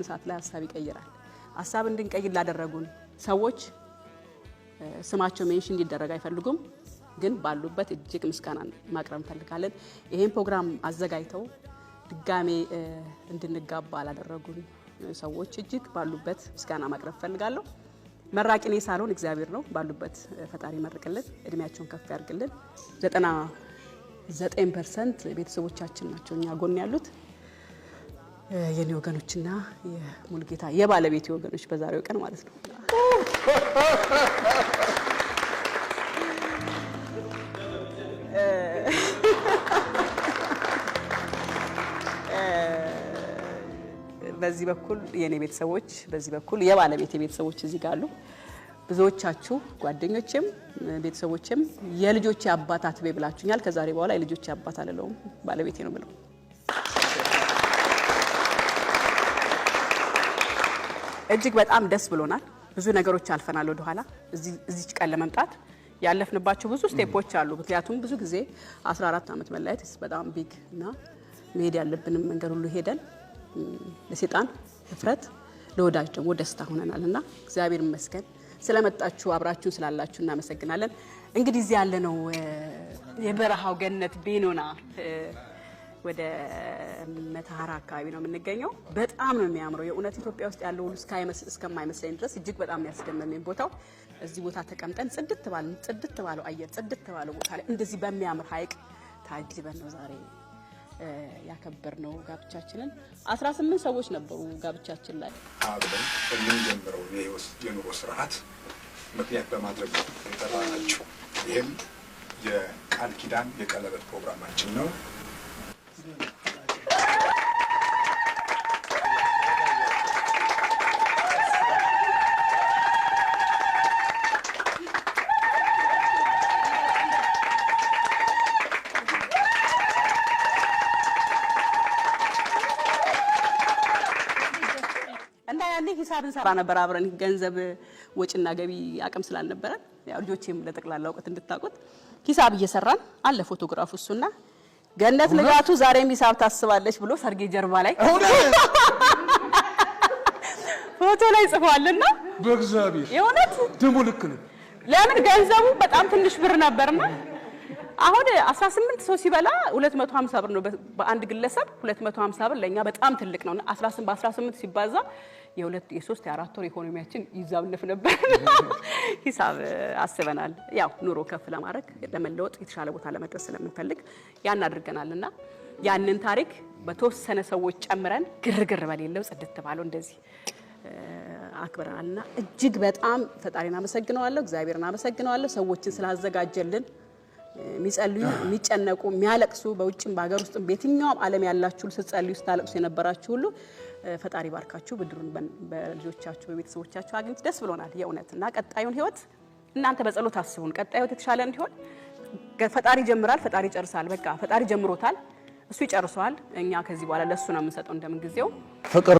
ሰዓት ላይ ሀሳብ ይቀይራል። ሀሳብ እንድንቀይር ላደረጉን ሰዎች ስማቸው mention እንዲደረግ አይፈልጉም፣ ግን ባሉበት እጅግ ምስጋና ማቅረብ እንፈልጋለን። ይሄን ፕሮግራም አዘጋጅተው ድጋሜ እንድንጋባ ላደረጉን ሰዎች እጅግ ባሉበት ምስጋና ማቅረብ እፈልጋለሁ። መራቂ እኔ ሳልሆን እግዚአብሔር ነው። ባሉበት ፈጣሪ ይመርቅልን፣ እድሜያቸውን ከፍ ያርግልን። 99% ቤተሰቦቻችን ናቸው እኛ ጎን ያሉት፣ የኔ ወገኖችና የሙልጌታ የባለቤቴ ወገኖች በዛሬው ቀን ማለት ነው። በዚህ በኩል የኔ ቤተሰቦች፣ በዚህ በኩል የባለቤቴ ቤተሰቦች እዚህ ጋር አሉ። ብዙዎቻችሁ ጓደኞቼም ቤተሰቦቼም የልጆቼ አባት አትበይ ብላችሁኛል። ከዛሬ በኋላ የልጆቼ አባት አልለውም፣ ባለቤቴ ነው ብለው። እጅግ በጣም ደስ ብሎናል። ብዙ ነገሮች አልፈናል። ወደኋላ እዚች ቀን ለመምጣት ያለፍንባቸው ብዙ step ኦች አሉ። ምክንያቱም ብዙ ጊዜ 14 ዓመት መለያየት በጣም big እና መሄድ ያለብንም መንገድ ሁሉ ሄደን ለሴጣን እፍረት ለወዳጅ ደግሞ ደስታ ሆነናል እና እግዚአብሔር ይመስገን ስለመጣችሁ አብራችሁን ስላላችሁ እናመሰግናለን። እንግዲህ እዚህ ያለነው የበረሃው ገነት ቤኖና ወደ መተሐራ አካባቢ ነው የምንገኘው። በጣም ነው የሚያምረው። የእውነት ኢትዮጵያ ውስጥ ያለው ሁሉ እስከማይመስለኝ ድረስ እጅግ በጣም ያስደመመኝ ቦታው። እዚህ ቦታ ተቀምጠን ጽድት ባለው አየር፣ ጽድት ባለው ቦታ ላይ እንደዚህ በሚያምር ሐይቅ ታጅበን ነው ዛሬ ያከበርነው ጋብቻችንን። 18 ሰዎች ነበሩ ጋብቻችን ላይ። አብረን የምንጀምረው የህይወት የኑሮ ስርዓት ምክንያት በማድረግ ነው የጠራናቸው። ይህም የቃል ኪዳን የቀለበት ፕሮግራማችን ነው። እና ያኔ ሂሳብ እንሰራ ነበር አብረን፣ ገንዘብ ወጪና ገቢ አቅም ስላልነበረ፣ ያው ልጆቼም ለጠቅላላ እውቀት እንድታውቁት ሂሳብ እየሰራን አለ ፎቶግራፉ። እሱና ገነት ንጋቱ ዛሬም ሂሳብ ታስባለች ብሎ ሰርጌ ጀርባ ላይ ፎቶ ላይ ጽፏልና በእግዚአብሔር የእውነት ደግሞ ልክ ነው። ለምን ገንዘቡ በጣም ትንሽ ብር ነበርና አሁን 18 ሰው ሲበላ 250 ብር ነው በአንድ ግለሰብ። 250 ብር ለኛ በጣም ትልቅ ነው። 18 በ18 ሲባዛ የሁለት የሶስት የአራት ወር ኢኮኖሚያችን ይዛብነፍ ነበር። ሂሳብ አስበናል። ያው ኑሮ ከፍ ለማድረግ፣ ለመለወጥ፣ የተሻለ ቦታ ለመድረስ ስለምንፈልግ ያን አድርገናልና ያንን ታሪክ በተወሰነ ሰዎች ጨምረን ግርግር በሌለው ጽድት ባለው እንደዚህ አክብረናልና እጅግ በጣም ፈጣሪን አመሰግነዋለሁ፣ እግዚአብሔርን አመሰግነዋለሁ። ሰዎችን ስላዘጋጀልን፣ የሚጸልዩ፣ የሚጨነቁ፣ የሚያለቅሱ፣ በውጭም በሀገር ውስጥም በየትኛውም ዓለም ያላችሁ ስትጸልዩ ስታለቅሱ የነበራችሁ ሁሉ ፈጣሪ ባርካችሁ ብድሩን በልጆቻችሁ በቤተሰቦቻችሁ አግኝት ደስ ብሎናል የእውነት። እና ቀጣዩን ህይወት እናንተ በጸሎት አስቡን። ቀጣዩ ህይወት የተሻለ እንዲሆን ፈጣሪ ይጀምራል፣ ፈጣሪ ይጨርሳል። በቃ ፈጣሪ ጀምሮታል፣ እሱ ይጨርሰዋል። እኛ ከዚህ በኋላ ለእሱ ነው የምንሰጠው እንደምን ጊዜው ፍቅር።